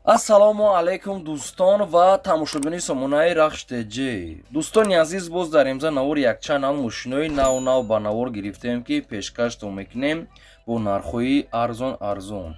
Ассалому алайкум, дӯстон ва тамошобинони сомонаи Рахш ТЖ. Дӯстони азиз, боз дар имза навори якчанд нав мошинои нав нав ба навор гирифтем, ки пешкаштон мекунем бо нархҳои арзон арзон.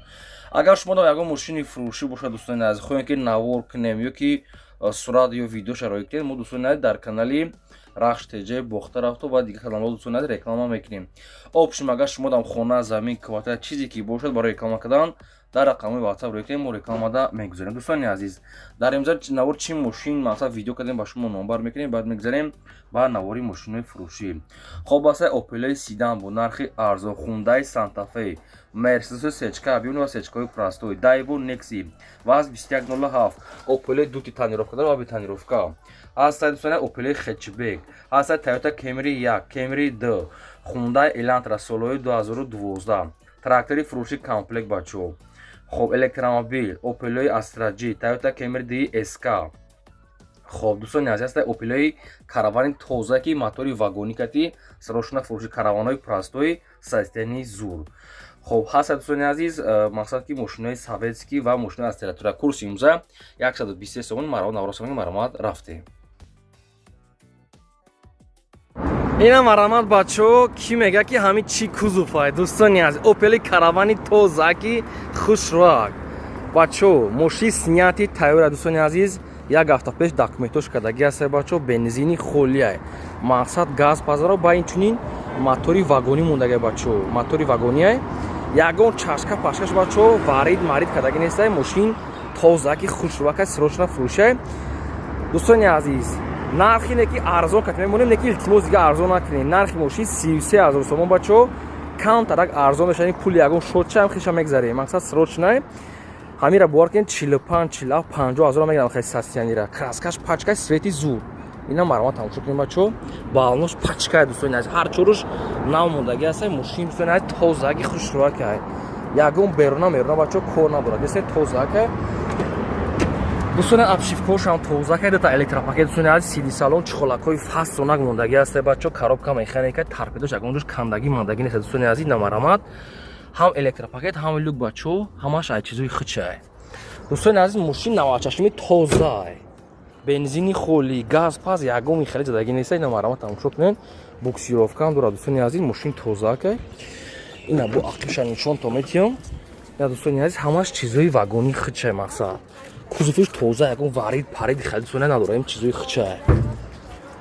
Агар шумо ягон мошини фурӯшӣ бошад, дӯстони азиз, хоҳем ки навор кунем ё ки сурат ё видео шароит кунем, мо, дӯстони азиз, дар канали Рахш ТЖ, Бохта рафту ва дигар каналҳо, дӯстони азиз, реклама мекунем. Общем, агар шумо дам хона, замин, квартира, чизе ки бошад, барои реклама кардан дар рақамҳои WhatsApp рӯй кунем, мо рекламада мегузарем. Дӯстони азиз, дар имза навор чӣ мошин, мақсад, видео кардем, ба шумо номбар мекунем, баъд мегузарем ба навори мошинои фурӯшӣ. Хоб, басай Опелои седан бо нархи арзон, Хундай Сантафе, Мерседеси сечка объёмный ва сечкаҳои простой, Дайву Некси ВАЗ 2107, Опелои дути тонировка дор ва бе тонировка ҳастад, дӯстони, Опелои хэтчбек ҳастад, Тойота Кемри 1, Кемри 2, Хундай Элантра солҳои 2012, трактори фурӯши комплект, бачаҳо. Хоб, электромобил, Опелои Астра Ҷи, Тойота Кемри ДСК. Хоб, дӯстони азиз, ҳаста Опелои Каравани тоза, ки мотори вагоникати, срочно фурӯши, Караванҳои простой, состоянии зур. Хоб, ҳаста, дӯстони азиз, мақсад ки мошинои советский ва мошинои аз территория. Курси имрӯза 123 сомон. Маро навросомон маромад рафтем. Ина марамат, бачаҳо, кӣ мега, ки ҳамин чӣ кузовай? Дӯстони азиз, Опели Каравани тоза, ки хушрак, бачаҳо, мошини снятый тайёра. Дӯстони азиз, як ҳафта пеш документош кардаги аста, бачаҳо, бензини холиай, мақсад, газ пазаро ба инчунин мотори вагонӣ мондагай, бачаҳо, мотори вагониай, ягон чашка пашкаш, бачаҳо, варид марид кардаги нестай. Мошин тоза, ки хушрӯакай, срочно фурӯшай. Дӯстони азиз, нархи не ки арзон кат мемонем, не ки, илтимос, дига арзон накунем. Нархи мошин 33 000 сомон, бачаҳо, камтарак арзон мешавад, пули ягон шотчаам хиша мегзарем. Мақсад, срочно ҳамира бовар кунед, 45, 47, 50 000 мегирам. Хеле состоянира, краскаш пачкай, свети зур. Ина марҳамат, тамошо кунем, бачаҳо, балонош пачкай. Дӯстони азиз, ҳар чоруш нав мондагӣ ҳаста. Мошин, дӯстони азиз, тозаги, хушрӯакай, ягон беруна меруна, бачаҳо, кор надорад, десте тозаакай. Дӯстони, обшивкаҳошам тоза кай, дута электропакет. Дӯстони азиз, сиди салон чехолакҳои фастонак мондагӣ ҳаста, бачаҳо, коробка механика, торпедош ягон ҷош кандагӣ мандагӣ нест. Дӯстони азиз, намарамат, ҳам электропакет, ҳам люк, бачаҳо, ҳамаш ай чизои хичай. Дӯстони азиз, мошин навачашми тозаай, бензини холӣ, газ паз, ягон хеле задагӣ нест. Ина марҳамат, тамошо кунед, буксировкаам дорад. Дӯстони азиз, мошин тозаакай. Ина бо ақибша нишон то метиҳам. Ина, дӯстони азиз, ҳамаш чизои вагони хичай, мақсад, кузовиш тоза, ягон варид парид хеле дӯстони надорад, ин чизои хичай.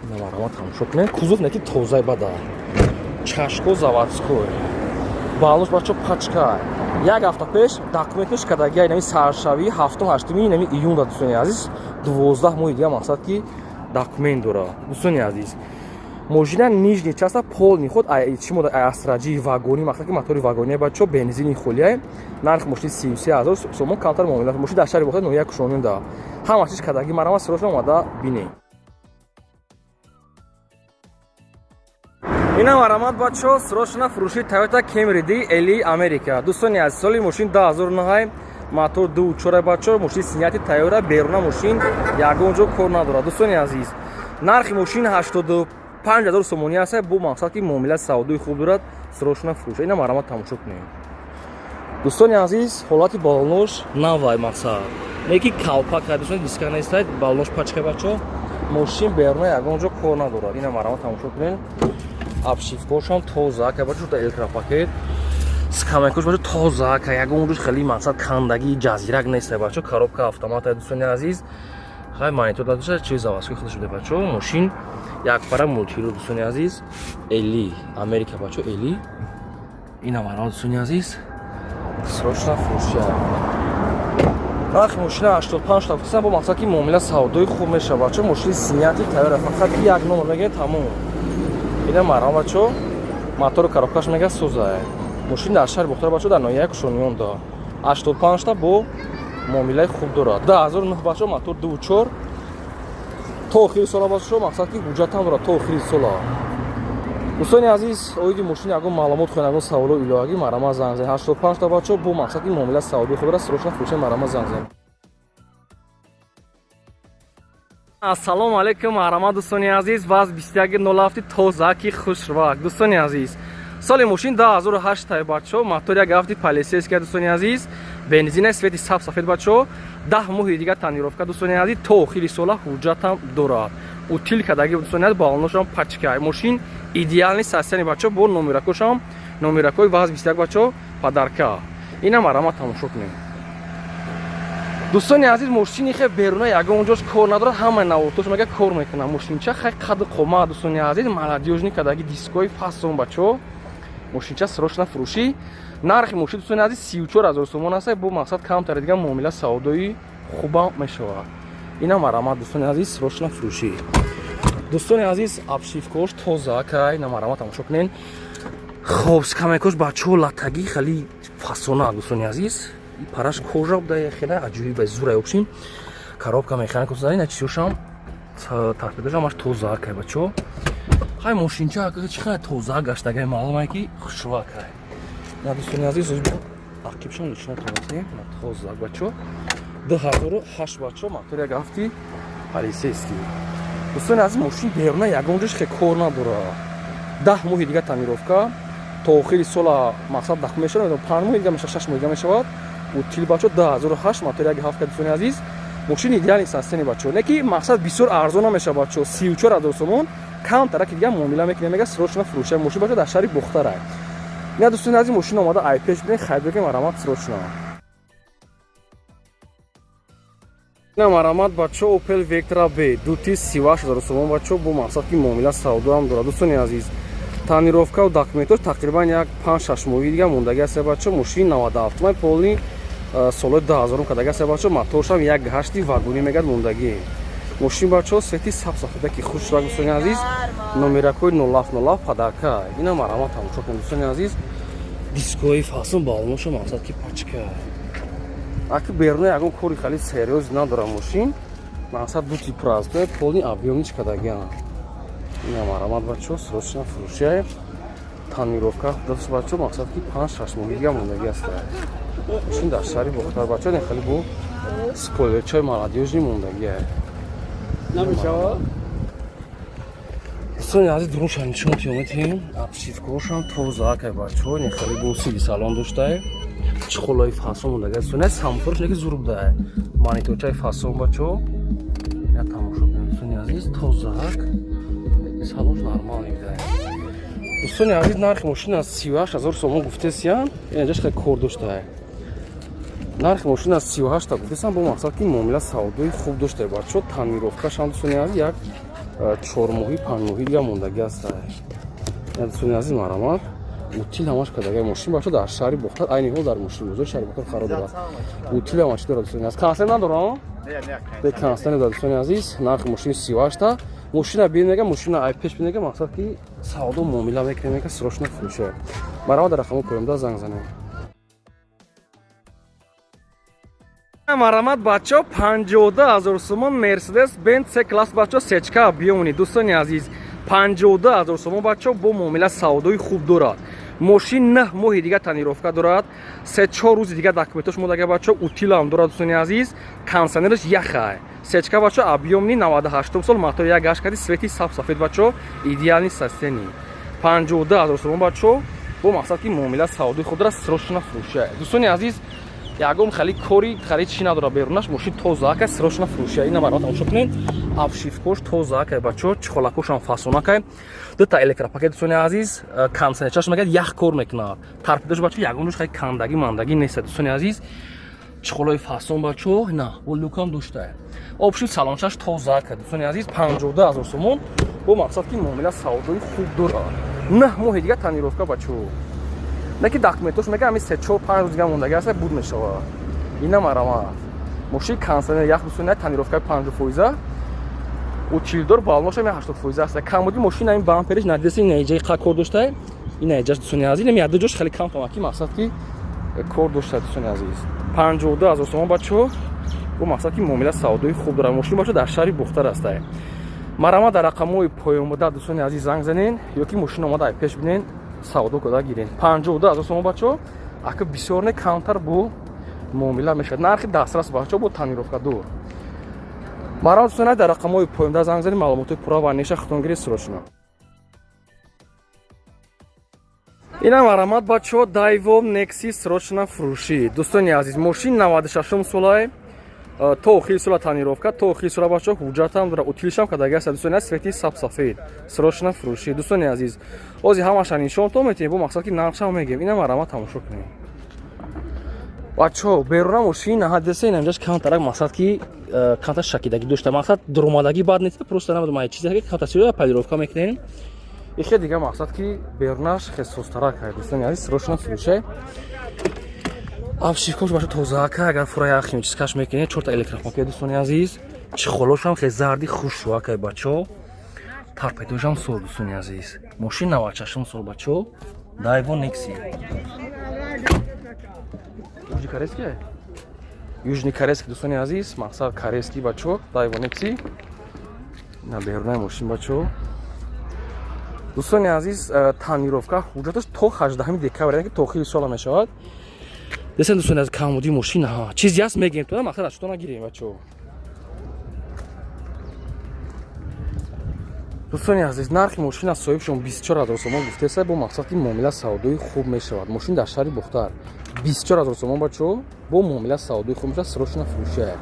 Ина марҳамат, тамошо кунед, кузов не ки тозаи бада, чашко заводской, балош, бачо, пачка. Як ҳафта пеш документош кардагия, инами саршавии ҳафтум, ҳаштуми инами июнда. Дӯстони азиз, 12 моҳи дига, мақсад, ки документ дора. Дӯстони азиз, мошина нижний часта полный ход чи мода, Астра Ҷи вагони, мақсад, ки мотори вагони, бачо, бензини холия. Нарх мошини 33 000 сомон, камтар муомила. Мошин дар шаҳри Бохта, ноҳияи Кушонинда, ҳама чиз кардагӣ. Марҳамат, срочно омада бинед. Ина марҳамат, бачо, срочно фурӯши Toyota Camry D LE Америка. Дӯстони азиз, соли мошин 2009, мотор 2.4, бачо, мошин снятый тайёра, беруна мошин ягон ҷо кор надорад. Дӯстони азиз, нархи мошин 85 000 сомонӣ аст, бо мақсад ки муомила савдои хуб дорад, срочно фурӯша. Ина марҳамат, тамошо кунед. Дӯстони азиз, ҳолати балонош навай, мақсад, не ки калпак, дӯстони, диска нестад, балонош пачка, бачо, мошин беруна ягон ҷо кор надорад. Ина марҳамат, тамошо кунед, обшивкаҳошам тоза ка, бачо, электропакет, скамейкош, бачо, тоза ка, ягон рӯз хеле, мақсад, кандагӣ ҷазирак нест, бачо, коробка автомата. Дӯстони азиз, хай монитор надошта, чизи заводской худаш буде, бачо, мошин якпара мультиру. Дӯстони азиз, LE Америка, бачо, LE. Ина марҳамат, дӯстони азиз, срочно фурӯша. Нархи мошина 85 та, бо мақсад ки муомила савдои хуб мешавад. Бачо, мошини снятый тайёра, фақат ки як номер мегӯяд, тамом. Ина марҳамат, бачо, мотору коробкаш мега созай. Мошин дар шаҳри Бохтар, бачо, дар ноҳияи Кушониёнда, 85 та, бо муомилаи хуб дорад. 2009, бачо, мотор 2.4, то охири сола, бачо, мақсад ки ҳуҷҷатам дорад то охири сола. Дӯстони азиз, оиди мошин ягон маълумот хоҳед, ягон саволо иловагӣ, марҳамат, занг занед. 85 та, бачо, бо мақсад ки муомила савдои хуб дорад, срочно фурӯша. Марҳамат, занг занед. Ассалому алайкум, марҳамат, дӯстони азиз, ВАЗ 2107 тозаки хушрвак. Дӯстони азиз, соли мошин 2008 тай, бачо, мотор як ҳафти полицейская. Дӯстони азиз, Бензина, цвети саб сафед бачо, 10 моҳи дига тонировка, дӯстони азиз, то охири сола ҳуҷҷатам дорад. Утиль кадаги, дӯстони азиз, балоношам пачка. Мошин идеальный состояние бачо, бо номеракошам, номеракои ВАЗ 21 бачо, подарка. Ина марама тамошо кунем. Дӯстони азиз, мошини хе беруна ягон ҷош кор надорад, ҳамаи навортош мега кор мекунад. Мошинча хай қади қомат, дӯстони азиз, молодёжный кадаги, дискои фасон бачо. Мошинча срочно фурӯшӣ. Нархи мошин, дӯстони азиз, 34 000 сомон аст, бо мақсад камтаре дига муомила савдои хуба мешавад. Ина марама, дӯстони азиз, срочно фурӯшӣ. Дӯстони азиз, обшивкош тоза кай, ина марама тамошо кунен. Хоб, скамейкош бачо латагӣ хеле фасона, дӯстони азиз, параш кожа буда, хеле аҷоиб зура общим. Коробка механика, ина чизошам, торпедош ҳамаш тоза кай бачо. Хай, мошинча чӣ хеле тоза гаштагай, маълумае ки хушрӯа кай. На, дӯстони азиз, ақибшон нишон тонатем, тоза бачо. 2008 бачо, мотор як ҳафти полицейский. Дӯстони азиз, мошин беруна ягон ҷош хе кор надорад. 10 моҳи дига тонировка, то охири сола мақсад дахм мешавад, 5 моҳи дига мешавад, 6 моҳи дига мешавад. Утиль бачо, 2008, мотор як ҳафт. Дӯстони азиз, мошин идеальный состояние бачо, не ки мақсад бисёр арзон намешавад бачо, 34 000 сомон, камтараки дига муомила мекунем, мега срочно фурӯша. Мошин бачо дар шаҳри Бохтарай. На, дӯстони азиз, мошин омада ай пеш бинед, харид бикунем, марамат срочно. На, марамат бачо, Opel Vectra B дути, 38 000 сомон бачо, бо мақсад ки муомила савдоам дорад. Дӯстони азиз, тонировкаву документош тақрибан як 5-6 моҳи дига мондаги аст бачо. Мошини 97-май, полный, солҳои 2000 кадаги аст бачо, моторшам як ҳашти вагонӣ мегад мондагӣ. Мошин бачо цвети саб сафеда ки хушрак, дӯстони азиз, номеракҳои 07 07, подарка. Ина марама тамошо кунед, дӯстони азиз, дискои фасон, балоноша мақсад ки пачка. Аки беруна ягон кори хеле серьёз надора мошин, мақсад дути праздной, полный объёмнич кадагиам. Ина марамат бачо, срочно фурӯшия. Тонировка даст бачо, мақсад ки 5-6 моҳи дига мондагӣ аст. Мошин дар шаҳри Бохтар бачо, не хеле бо спойлерчаи молодёжный мондагия. Намешавад? Дӯстони азиз, дурунша нишон тиёметем, обшивкошам тоза кай бачо, не хеле бо сиди салон доштае, чехолои фасон мондага. Дӯстони, самфорш неки зур будае, мониторчаи фасон бачо, я тамошо кунед, дӯстони азиз, тозаак, салонш нормал будае. Дӯстони азиз, нархи мошин аз 38 000 сомон гуфтесиян, инҷаш хеле кор доштае. Нархи мошин аз 38 та гуфтесам, бо мақсад ки муомила савдои хуб доштае бачо. Тонировкашам, дӯстони азиз, як 4 моҳӣ, 5 моҳӣ дига мондагӣ аст. Дӯстони азиз, марамат, утиль ҳамаш кадагай. Мошин бачо дар шаҳри Бохтар, айни ҳол дар мошинбозори шаҳри Бохтар қарор дорад. Утиль ҳамаш дорад, дӯстони азиз. Консер надорам, бе консер дорад, дӯстони азиз. Нархи мошини 38 та. Мошина бинега, мошина ай пеш бинега, мақсад ки савдо муомила мекунем, мега срочно фурӯша. Марамат, дар рақамҳои поёнда занг занем. Марамат бачо, 52 000 сомон Мерседес Бенц С класс бачо, сечка биёмонӣ. Дӯстони азиз, 52 000 сомон бачо, бо муомила савдои хуб дорад. Мошин 9 моҳи дига тонировка дорад, 3-4 рӯзи дига документош модага бачо, утилам дорад, дӯстони азиз, кондиционераш яхай. Сечка бачо, объёмный, 98 сол, мотор як гашт кади, цвети саб сафед бачо, идеальный состояние. 52 000 сомон бачо, бо мақсад ки муомила савдои хуб дорад, срочно фурӯша. Дӯстони азиз, ягон хали кори харид чӣ надорад берунаш, мошин тозаакай, срочно фурӯша. Ина марҳамат, тамошо кунед, обшивкош тозаакай бачо, чехолакошам фасонакай, дута электропакет, дӯстони азиз, кондиционерчаш мегӯяд ях кор мекунад, торпедош бачо ягон ҷош хали кандагӣ мандагӣ нест, дӯстони азиз, чехолои фасон бачо, на бо люкам доштае, обшив салончаш тозаакай, дӯстони азиз, 52 000 сомон, бо мақсад ки муомила савдои хуб дорад. 9 моҳи дига тонировка бачо, не ки документош мега ҳами 3-4-5 рӯз дига мондаги аст, буд мешавад. Ина марамат, мошини кондиционер ях, дӯстони, тонировкаи 50 фоиза, утилдор, балонош ҳам 80 фоиза аст. Камбуди мошина ин бампериш надидаси, ин иҷаи қа кор доштае, ин иҷаш, дӯстони азиз, ин яду ҷош хеле кам камаки, мақсад ки кор дошта. Дӯстони азиз, 52 000 сомон бачо, бо мақсад ки муомила савдои хуб дорад. Мошин бачо дар шаҳри Бохтар астае. Марама, дар рақамҳои поёнбуда, дӯстони азиз, занг занен ё ки мошин омада ай пеш бинен, савдо када гирен. 52 000 сомон бачо, ака бисёр не, камтар бо муомила мешавад. Нархи дастрас бачо, бо тонировка дур. Марама, дӯстони, дар рақамҳои поёнда занг занед, маълумотҳои пурра ва неша худтон гиред срочно. Инам аромат, бачаҳо, Дайво Некси срочно фурӯшӣ. Дӯстони азиз, мошин 96 солае, то охири сола тонировка, то охири сола, бачаҳо, ҳуҷҷатам дора, утилишам кадаги аст, дӯстони азиз, цвети сабсафед, срочно фурӯшӣ. Дӯстони азиз, ози ҳамаша нишонтон метиҳем, бо мақсад ки нархшам мегем. Инам аромат, тамошо кунем, бачаҳо. Беруна мошин наҳадеса, инамҷаш камтарак, мақсад ки камтар шакидагӣ дошта, мақсад дуромадагӣ бад нест, просто намедонам чизе ки камтар сиёя полировка мекунем. Ихе дига, мақсад ки берунаш хесостарак ҳай. Дӯстони азиз, срочно фурӯше. Обшивкош баша тозаака, агар фура як химчисткаш мекунед, чорта электропакет, дӯстони азиз, чехолошам хе зарди хушрӯакай, бачо, торпедошам сол. Дӯстони азиз, мошин 96 сол, бачо, Дайво Некси, южный корейский, южный корейский. Дӯстони азиз, мақсад корейский, бачо, Дайво Некси на берунаи мошин, бачо. Дӯстони азиз, тонировка, ҳуҷҷаташ то 18 декабр, яъне ки то охири сола мешавад. Десен, дӯстони азиз, камбудии мошин чизе ҳаст, мегем то мақсад аз шуто нагирем, бачо. Дӯстони азиз, нархи мошин аз соҳибшон 24 ҳазор сомон гуфтеса, бо мақсад ки муомила савдои хуб мешавад. Мошин дар шаҳри Бухтар, 24 ҳазор сомон, бачо, бо муомила савдои хуб мешавад, срочно фурӯшия.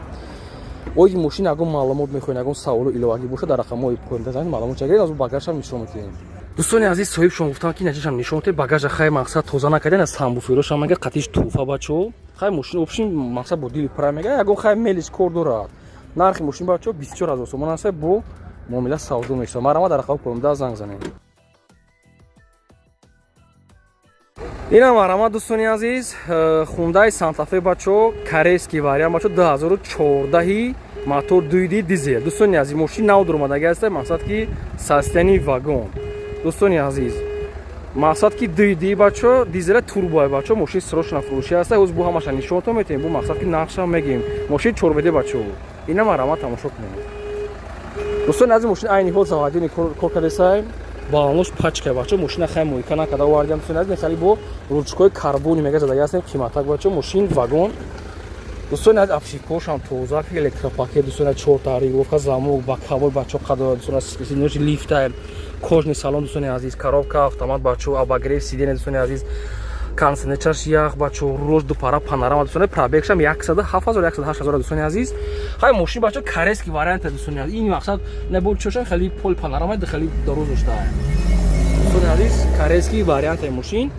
Оиди мошин ягон маълумот мехоҳед, ягон саволу иловагӣ бошад, дар рақамҳои поёнта занед, маълумот чагиред. Аз багажшам нишон метиҳем. Дӯстони азиз, соҳибшон гуфтанд, ки наҷашам нишон метиҳед. Багажа хай, мақсад, тоза накарден, аз самбуфирошам мега, қатиш туҳфа, бачо. Хай, мошин общин, мақсад, бо дили пура мега, ягон хай мелиш кор дорад. Нархи мошин, бачо, 24 ҳазор сомон аст, бо муомила савдо мешавад. Марҳамат, дар рақами поёнда занг занед. Инам марҳамат, дӯстони азиз, Хундай Сантафе, бачо, корейский вариант, бачо, 2014, мотор 2.2 дизел. Дӯстони азиз, мошин нав дуромадаги аст, мақсад ки состоянии вагон. Дӯстони азиз, мақсад ки 2.2, бачо, дизела, турбо, бачо, мошин срочно фурӯшӣ аст. Ҳоз бу ҳамаша нишонтон метиҳем, бу мақсад ки нархшам мегем. Мошин чорбеде, бачо, ина марҳамат, тамошо кунем. Дӯстони азиз, мошин айни ҳол заводини кор кардесай, балонош пачка, бачо. Мошина хай мойка накарда овардиам, дӯстони азиз, хали бо ручкои карбони мега задаги ҳастем, қиматак, бачо. Мошин вагон, дӯстони азиз, обшивкошам тоза, электропакет, дӯстони азиз, чорта регулировка, замок боковой, бачо, қадо, дӯстони азиз, лифта, кожаный салон, дӯстони азиз, коробка автомат, бачо, обогрев сиденья, дӯстони азиз, кондиционерчаш ях, бачо, рулош дупара, панорама, дӯстони, пробегшам 107 000, 108 000. Дӯстони азиз, хай мошин, бачо, корейский варианта. Дӯстони азиз, ин мақсад набол чошан хеле пол панорама, хеле дароз дошта. Дӯстони азиз, корейский вариантаи мошин.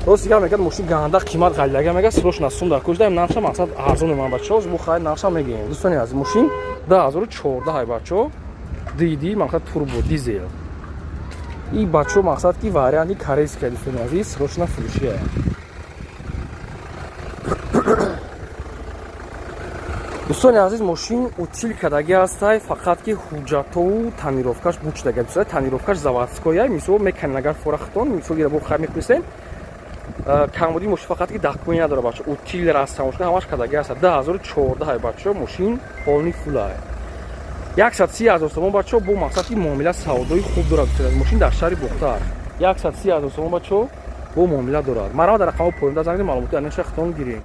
Рост дигар мегӯяд, мошин ганда қимат ғалидага, мега, срочно сум дар куҷдаем, нархша, мақсад, арзон мемонад, бачо, бу хай нархша мегӯем. Дӯстони азиз, мошин 2014 ҳай, бачо, 2.2, мақсад, турбо дизел и, бачо, мақсад ки варианти корейская. Дӯстони азиз, срочно фурӯшия. Дӯстони азиз, мошин утил кадаги ҳастай, фақат ки ҳуҷҷатову тонировкаш бучдага. Дӯстони, тонировкаш заводскоя, мисол меканен, агар форахтон, мисол ира бо хай мепурсен. Камбуди мошин фақат ки документ надора, бачо, утил раста, мошин ҳамаш кадаги ҳаста. 2014 ҳай, бачо, мошин полный фулай, 130 ҳазор сомон, бачо, бо мақсад ки муомила савдои хуб дорад. Мошин дар шаҳри Бухтар, 130 ҳазор сомон, бачо, бо муомила дорад. Марҳамат, дар рақамҳои поёнда занг, маълумоти аниқша хитон гирем.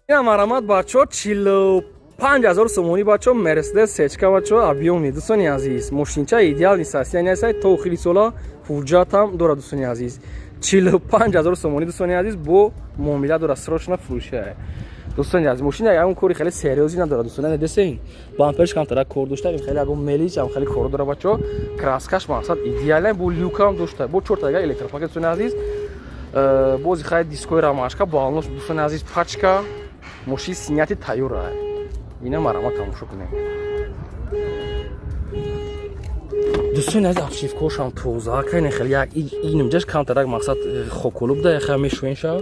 Ина марҳамат, бачо, 45 000 сомонӣ, бачо, Мерседес сечка, бачо, объёмный. Дӯстони азиз, мошинча идеальный состояние аст, то охири сола ҳуҷҷатам дорад. Дӯстони азиз, 45 000 сомонӣ, дӯстони азиз, бо муомила дорад, срочно фурӯшия. Дӯстони азиз, мошина ягон кори хеле серьёзӣ надорад. Дӯстони, десен, бамперш камтара кор дошта, хеле ягон мелич ам хеле кор дора, бачо, краскаш, мақсад, идеально, бо люкам дошта, бо чорта дигар электропакет. Дӯстони азиз, бози хай дискои рамашка, балонош, дӯстони азиз, пачка, мошин снятый тайёра. Ина марама тамошо кунем. Дӯстони азиз, обшивкошам тоза кайне, хеле як инамҷаш камтарак, мақсад, хоколу буда, яха мешӯен шав.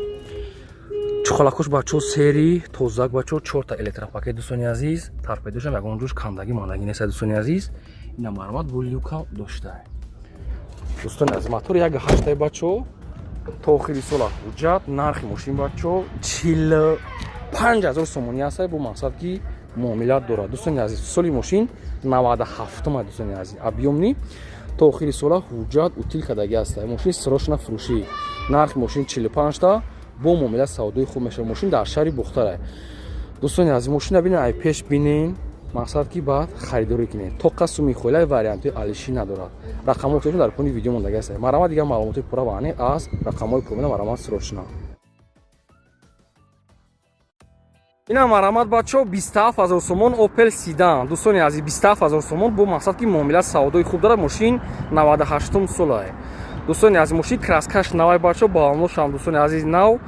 Чухалакош, бачо, сери тозак, бачо, чорта электропакет. Дӯстони азиз, торпедошам ягон ҷош кандагӣ мандагӣ нест. Дӯстони азиз, ина марҳамат, бо люка дошта. Дӯстони азиз, мотор як ҳаштай, бачо, то охири сола ҳуҷҷат. Нархи мошин, бачо, 45 000 сомонӣ аст, бо мақсад ки муомилат дорад. Дӯстони азиз, соли мошин 97-ма. Дӯстони азиз, объёмный, то охири сола ҳуҷҷат, утил кардагӣ аст. Мошин срочно фурӯшӣ. Нархи мошин 45та, бо муомила савдои хуб мешавад. Мошин дар шаҳри Бухтара. Дӯстони азиз, мошина бинен, ай пеш бинен. Мақсад ки баъд харидорӣ кунед. Тоқа суми хойлай вариантҳои алишӣ надорад. Рақамҳои дар пони видео мондаги аст. Марҳамат, дигар маълумоти пурра ва аниқ аз рақамҳои пурмена марҳамат срочно. Ина марҳамат, бачаҳо, 27 000 сомон Опел Седан. Дӯстони азиз, 27 000 сомон бо мақсад ки муомила савдои хуб дорад. Мошин 98 солае. Дӯстони азиз, мошин краскаш навай, бачаҳо, балоношам, дӯстони азиз, нав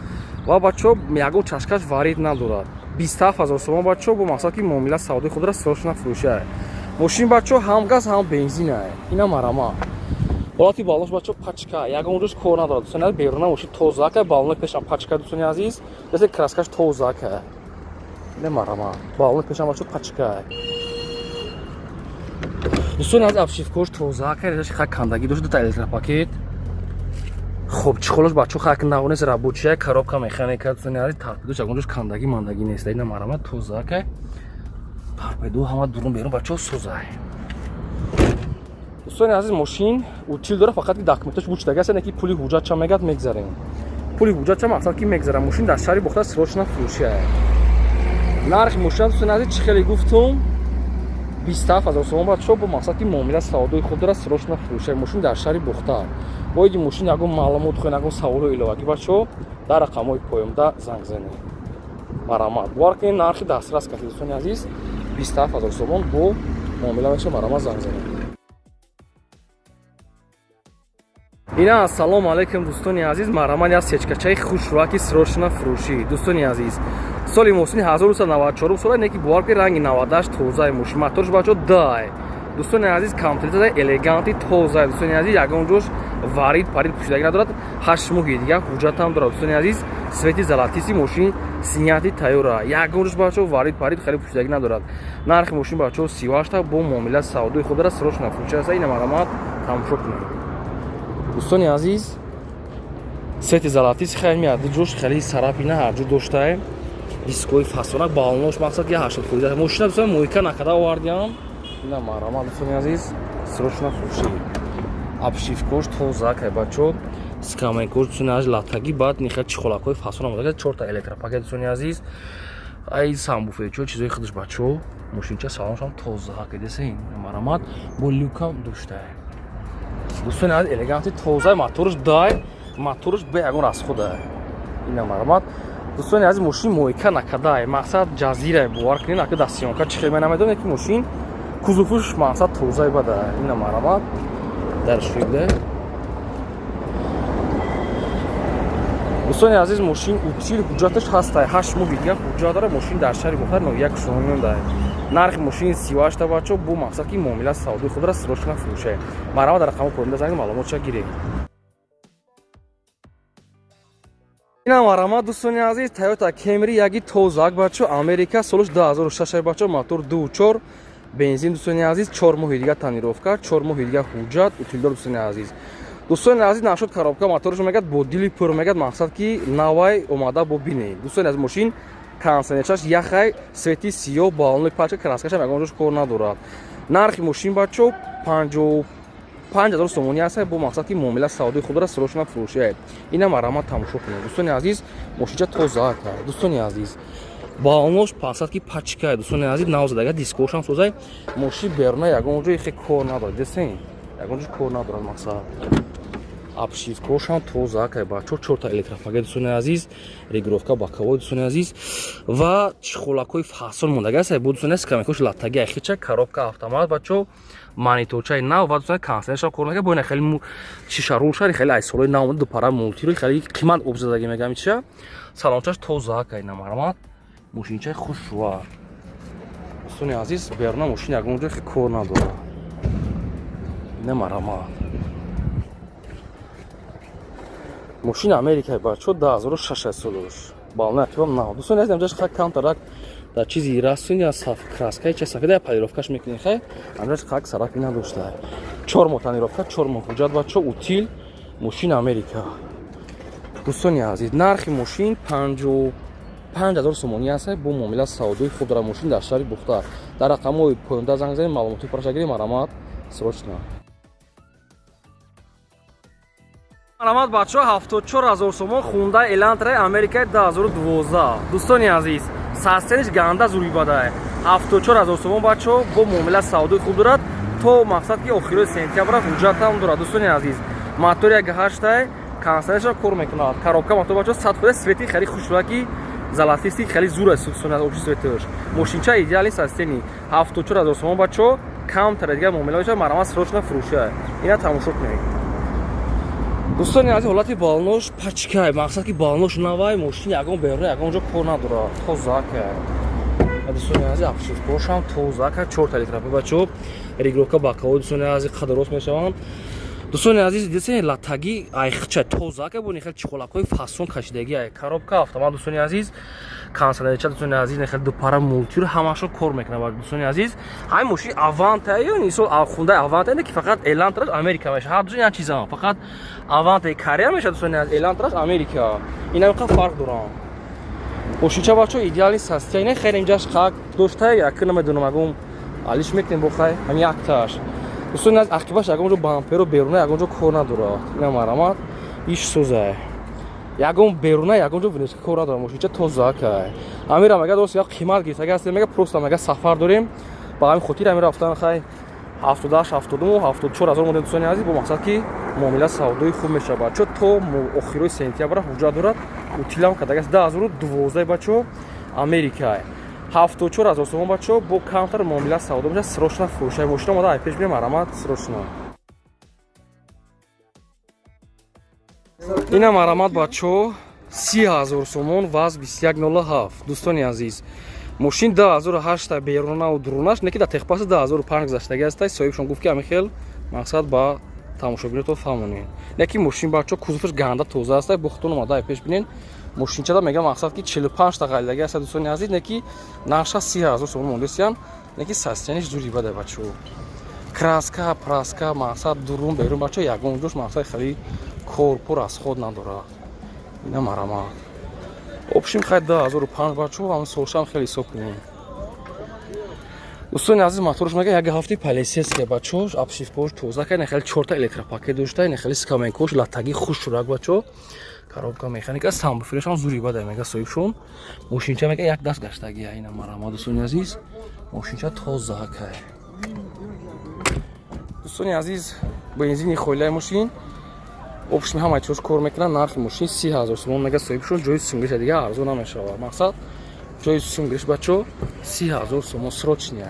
ва, бачаҳо, ягон чашкаш варид надорад. 27 000 сомон, бачаҳо, бо мақсад ки муомила савдои хуб дорад, срочно фурӯшае. Мошин, бачаҳо, ҳам газ, ҳам бензинае. Ина марҳамат, ҳолати балош, бачаҳо, пачка, ягон ҷош кор надорад. Дӯстони азиз, беруна мошин тозака, балони пешам пачка. Дӯстони азиз, десе краскаш тозака. Ина марҳамат, балони пешам, бачаҳо, пачка. Дӯстони азиз, обшивкош тозака, резаш хак кандагӣ дошт, дута электропакет. Хоб, чехолош, бачаҳо, хак навонест, рабочая, коробка механика. Дӯстони азиз, торпедош ягон ҷош кандагӣ мандагӣ нест. Ина марҳамат, тозака, торпедо ҳама дурун берун, бачаҳо, созай. Дӯстони азиз, мошин утил дора, фақат ки документош бучдаги аст, ки пули ҳуҷҷатча мегад, мегзарем. Пули ҳуҷҷатча мақсад ки мегзарам. Мошин дар шаҳри Бохта срочно фурӯшия. Нархи мошина, дӯстони азиз, чӣ хеле гуфтум, 27 000 сомон, бачаҳо, бо мақсад ки муомила савдои хуб дорад, срочно фурӯшия. Мошин дар шаҳри Бохта. Боиди мошин ягон маълумот хоҳед, ягон саволу иловагӣ, бачаҳо, дар рақамҳои поёнда занг занед. Марҳамат, бовар кунед, нархи дастрас кардед. Дӯстони азиз, 27 000 сомон бо муомила мешавад. Марҳамат, занг занед. Ина ассалому алайкум, дӯстони азиз. Марҳамат, як сечкачаи хушрӯаки срочно фурӯшӣ. Дӯстони азиз, соли мошини 1994 сола, не ки бовар кунед, ранги 98, тозаи мошин, моторш, бачаҳо, дай. Дӯстони азиз, комплектация элеганти, тоза. Дӯстони азиз, ягон ҷош варид парид пӯшидагӣ надорад. 8 моҳи дигар ҳуҷҷатам дорад. Дӯстони азиз, цвети золотистый, мошин снятый тайёра, ягон ҷош, бачаҳо, варид парид хеле пӯшидагӣ надорад. Нархи мошин, бачаҳо, 38-та, бо муомила савдои худ дорад, срочно фурӯша аст. Ина марҳамат, тамошо кунед, дӯстони азиз. Цвети золотистый хеле меяд, ҷош хеле сарапина ҳарҷо доштае, дискои фасонак, балонош мақсад ки 80%. Мошина, дӯстон, мойка накарда овардиам. Ина марҳамат, дӯстони азиз, срочно фурӯшӣ. Обшивкош тоза кай, бачо, скамейкош, дӯстони азиз, латагӣ, баъд ниха чехолакҳои фасон омода, чорта электропакет. Дӯстони азиз, ай самбуфечо, чизои худаш, бачо, мошинча салоншам тоза кайдесин. Марҳамат, бо люкам доштае. Дӯстони азиз, элеганти, тоза, моторш дай, моторш бе ягон расхода. Ина марҳамат, дӯстони азиз, мошин мойка накардай, мақсад ҷазира, бовар кунед, ака дастсъёмка чӣ хел намедонед, ки мошин кузовуш мақсад тозаи бада. Ина марҳамат, дар шуида. Дӯстони азиз, мошин утил, ҳуҷҷаташ ҳастай, 8 моҳи дигар ҳуҷҷат дора. Мошин дар шаҳри Бухар, ноҳия Кушониёндай. Нархи мошин 38-та, бачо, бо мақсад ки муомила савдои худро срочно фурӯшае. Марҳамат, дар рақамҳо поёнда занг, маълумотша гиред. Ина марҳамат, дӯстони азиз, Тойота Кемри яги тозак, бачо, Америка, солш 2006, бачо, мотор 2.4 бензин. Дӯстони азиз, 4 моҳи дигар тонировка, 4 моҳи дигар ҳуҷҷат, утилдор. Дӯстони азиз, нашуд коробка, моторш мегад, бо дили пур мегад, мақсад ки навай омада бо бинед. Дӯстони азиз, мошин кондиционерчаш яхай, цвети сиёҳ, балони пачка, краскашам ягон ҷош кор надорад. Нархи мошин, бачо, 55 000 сомонӣ аст, бо мақсад ки муомила савдои худро срочно фурӯшияд. Ина марҳамат, тамошо кунед, дӯстони азиз, мошинча тоза кард. Дӯстони азиз, балонош мақсад ки пачка. Дӯстони азиз, навзадага, дискошам созай. Мошин беруна ягон ҷои хе кор надорад, десен, ягон ҷо кор надорад. Мақсад, обшивкошам тоза кай, бачо, чорта электропакет. Дӯстони азиз, регулировка боковой. Дӯстони азиз, ва чехолакҳои фасон мондага аст бо, дӯстони азиз, скамейкош латтаги, айхича, коробка автомат, бачо, мониторчаи нав ва, дӯстони, кондиционершам кор мекард, бо ина хеле шиша рӯшари хеле ай солои нав омада, дупара мултиро хеле қимат обзадаги мегам чиша. Салончаш тоза кай. Намармат, мошинчаи хушрӯа. Дӯстони азиз, беруна мошин ягон ҷой кор надорад. Намарамат, мошини Америкаи, бачо, 2006 солош, бална акибам нав. Дӯстони азиз, амҷаш хак камтарак дар чизи расун я саф краскаи ча сафеда я полировкаш мекунӣ, хай амҷаш хак сараки надошта. 4 моҳ тонировка, 4 моҳ ҳуҷҷат, бачо, утил, мошини Америка. Дӯстони азиз, нархи мошин 55 000 сомонӣ аст, бо муомила савдои хуб дорад. Мошин дар шаҳри Бухтар, дар рақамҳои поёнда занг занед, маълумоти пурраша гиред. Марҳамат, срочно. Марҳамат, бачаҳо, 74 000 сомон Хундай Элантраи Америкаи 2012. Дӯстони азиз, састениш ганда зури бадае. 74 000 сомон, бачаҳо, бо муомила савдои хуб дорад. То мақсад ки охирои сентябр ҳуҷҷатам дорад. Дӯстони азиз, мотори як ҳаштай, кондиционерша кор мекунад, коробка мотор, бачаҳо, 100%. Цвети хеле хушрӯя, золотистый, хеле зур аст, дӯстони азиз, общий цветаш. Мошинча идеальный состояние. 74 000 сомон, бачаҳо, камтар дигар муомила мешавад. Марҳамат, срочно фурӯша. Ина тамошо кунед, дӯстони азиз. Ҳолати балонош пачкай, мақсад ки балонош навай, мошин ягон беруна, ягон ҷо кор надорад, тозакай. Дӯстони азиз, обшивкошам тозака, чорта литрапи, бачаҳо, регулировка боковой. Дӯстони азиз, қадр рост мешаванд. Дӯстони азиз, дидесен, латаги айхча тозака, бо нехел чиқолакҳои фасон кашидаги ай. Коробка автомат, дӯстони азиз, кондиционерча, дӯстони азиз, нехел дупара мультир, ҳамашон кор мекунад. Дӯстони азиз, ҳамин мошини Аванта ё мисол хундаи Аванта, не ки фақат Элантраш Америка меша, ҳар дӯшон як чиза, фақат Аванта Корея меша. Дӯстони азиз, Элантраш Америка, ина қа фарқ дорам. Мошинча, бачо, идеальный состояние. Хеле инҷаш қак дошта, як намедонам, агум алиш мекунем, бо хай ҳамин якташ. Дӯстони аз, ақибаш ягон ҷо бамперо беруна ягон ҷо кор надорад. Ина марҳамат, иш созай, ягон беруна ягон ҷо внешка кор надорад, мошинча тозакай. Амира мега, дост, як қимат гирифт, ага мега, просто мега, сафар дорем, ба ҳамин хотир амира рафтан. Хай, 78, 79, 74 000 мондем, дӯстони азиз, бо мақсад ки муомила савдои хуб мешавад, бачо. То охирои сентябра ҳуҷҷат дорад, утилам кардагааст. 2012, бачо, Америка, 74 000 сомон, бачо, бо камтар муомила савдо мешавад. Срочно фурӯшай мошина омада, ай пеш бинем, марҳамат, срочно. Ина марҳамат, бачо, 30 000 сомон, ВАЗ 2107. Дӯстони азиз, мошин 2008 берунаву дурунаш, не ки дар техпаспорт 2005 гузаштаги аста. Соҳибшон гуфт, ки ҳамин хел мақсад ба тамошобиното фаҳмонед, не ки мошин, бачо, кузоваш ганда тоза аста, бо худтон омада пеш бинен. Мошинчада мега, мақсад ки 45 та ғалидаги аста. Дӯстони азиз, не ки нарша 30 000 сомон мондесиян, не ки состояниш зури бада, бачо, краска праска, мақсад дурун берун, бачо, ягон ҷош мақсад хеле корпур аз худ надорад. Ина марҳамат, общем, хай, 2005, бачо, ҳам солшам хеле ҳисоб кунем. Дӯстони азиз, моторш мега як ҳафти полицейская, бачо, обшивкош тоза кар, хеле чорта электропакет дошта, хеле скамейкош латаги хушрак, бачо, коробка механика, сабвуферашам зури бада, мега соҳибшон. Мошинча мега як даст гаштагия. Ина марҳамат, дӯстони азиз, мошинча тоза кай. Дӯстони азиз, бензини хойлаи мошин, общем, ҳамаи чиз кор мекунад. Нархи мошин 30 000 сомон мега соҳибшон. Ҷои сумгириша дига арзон намешавад, мақсад ҷои сумгириш, бачо, 30 000 сомон, срочный.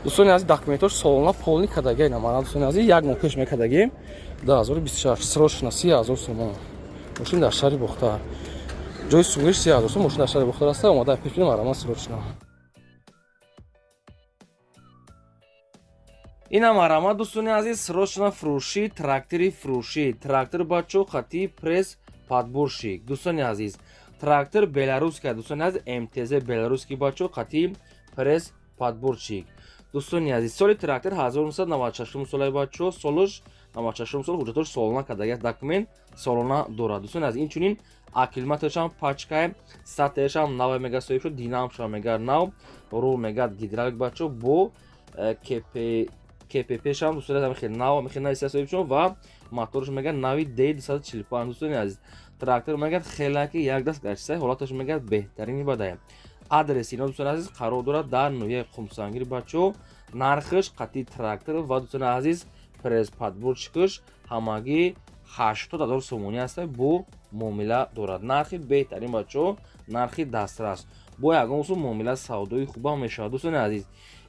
Дӯстони азиз, документош солона полный кардагия. Ина мана, дӯстони азиз, як моҳ пеш мекардагим, 2026. Срочно, 30 000 сомон, мошин дар шаҳри Бохтар, ҷои сумгириш 30 000 сомон, мошин дар шаҳри Бохтар аста, омада пеш бинем, марҳамат, срочно. Ина марҳамат, дӯстони азиз, срочно фурӯшӣ трактори, фурӯшӣ трактор, бачо, хати пресс подборщик. Дӯстони азиз, трактор беларусская, дӯстони азиз, МТЗ беларусский, бачо, хати пресс подборщик. Дӯстони азиз, соли трактор 1996 солаи, бачо, солаш 96 сол, ҳуҷҷатош солона кардагиаст, документ солона дорад. Дӯстони азиз, инчунин аккумуляторшам пачкай, статоршам нав мега соҳиб шуд, динамшам мега нав, рул мега гидравлик, бачо, бо КППшам, дӯстони азиз, хеле нав, хеле нави соҳибшон ва моторш мега нави D245. Дӯстони азиз, трактор мегӯяд хеле ки як даст гаштса, ҳолаташ мегӯяд беҳтарини бадая. Адреси ино, дӯстони азиз, қарор дорад дар ноҳияи Қумсангир, бачо. Нархаш қатъи трактор ва, дӯстони азиз, пресс подборщикаш ҳамагӣ 80 000 сомонӣ аста, бо муомила дорад. Нархи беҳтарин, бачо, нархи дастрас, бо ягон усул муомила савдои хубам мешавад. Дӯстони азиз,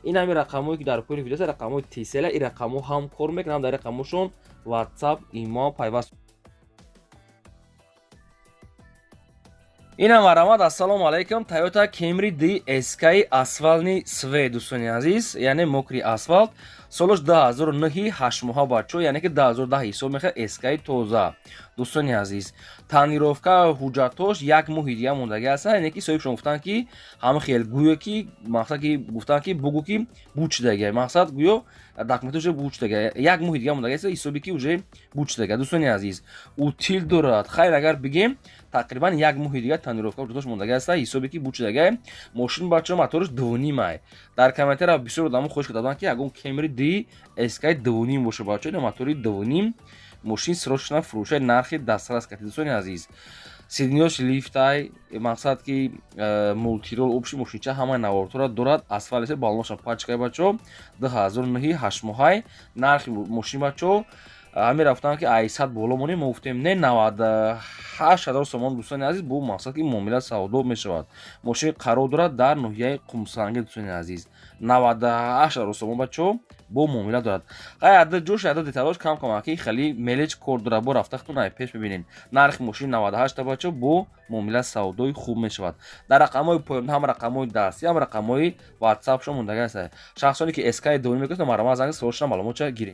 ин ҳамин рақамҳое ки дар поёни видео, рақамҳои Тисела, ин рақамҳо ҳам кор мекунанд, дар рақамҳошон WhatsApp, имо пайваст. Инам марҳамат, ассалому алайкум, Toyota Camry DSK асфальтный цвет, дӯстони азиз, яъне мокрый асфалт, солаш 2009, 8 моҳа, бачо, яъне ки 2010 ҳисоб мехоҳад, SK тоза. Дӯстони азиз, тонировка ҳуҷҷатош як моҳи дига мондагӣ аст, яъне ки соҳибшон гуфтанд, ки ҳама хел гӯё ки мақсад ки гуфтанд, ки бугӯ ки буд шудагия, мақсад гӯё документош буд шудагия, як моҳи дига мондагӣ аст, ҳисоби ки уже буд шудагия. Дӯстони азиз, утил дорад. Хайр, агар бигем, тақрибан як моҳи дига тонировка ҳуҷҷатош мондагӣ аст, ҳисоби ки буд шудагия. Мошин, бачо, мотораш дувнимай. Дар комментария бисёр одамо хоҳиш карданд, ки ягон Camry D SK дувним боша, бачо, ина мотори дувним. Мошин срочно фурӯшай, нархи дастрас кардед, дӯстони азиз. Сиденье ш лифтай, мақсад ки мультируль, общий мошинча ҳамаи наворторо дорад. Асфалисе, баллонаша пачкай, бачо. 2009, 8 моҳай. Нархи мошин, бачо, ҳамин рафтан ки ай 100 боло монем. Мо гуфтем не, 98 000 сомон, дӯстони азиз, бо мақсад ки муомила, савдо мешавад. Мошин қарор дорад дар ноҳияи Қумсанги, дӯстони азиз. 98 000 сомон, бачо, бо муомила дорад. Хай, ада ҷош, ада деталош кам камаки хеле мелеч кор дорад. Бо рафтахтон ай пеш бибинед. Нархи мошин 98та, бачо, бо муомила, савдои хуб мешавад. Дар рақамҳои поён ҳам рақамҳои дастӣ, ҳам рақамҳои ватсапшон мондага аст. Шахсоне ки СК донӣ мекунад, марҳамат, занг, суолшона, маълумотша гиред.